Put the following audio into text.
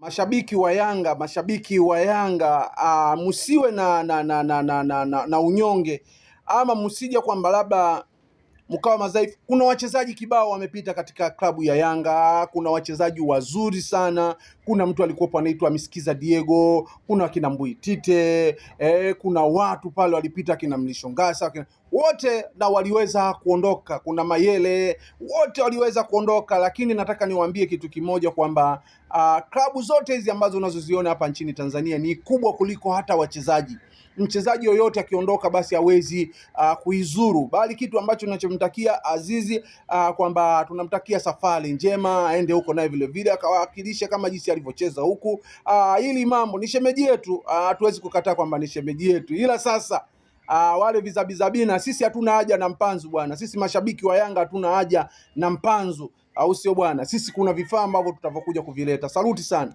Mashabiki wa Yanga, mashabiki wa Yanga, msiwe na unyonge ama msije kwamba labda mkawa madhaifu. Kuna wachezaji kibao wamepita katika klabu ya Yanga, kuna wachezaji wazuri sana. Kuna mtu alikuwepo anaitwa Misikiza Diego, kuna akina Mbuitite kuna watu pale walipita akina Mlishongasa akina wote na waliweza kuondoka. Kuna Mayele, wote waliweza kuondoka, lakini nataka niwaambie kitu kimoja kwamba klabu zote hizi ambazo unazoziona hapa nchini Tanzania ni kubwa kuliko hata wachezaji. Mchezaji yoyote akiondoka basi hawezi kuizuru, bali kitu ambacho tunachomtakia Azizi kwamba tunamtakia safari njema, aende huko naye vile vile akawakilisha kama jinsi alivyocheza huku. Hili mambo ni shemeji yetu, hatuwezi kukataa kwamba ni shemeji yetu, ila sasa wale vizabizabina, sisi hatuna haja na mpanzu bwana. Sisi mashabiki wa Yanga hatuna haja na mpanzu, au sio bwana? Sisi kuna vifaa ambavyo tutavyokuja kuvileta. Saluti sana.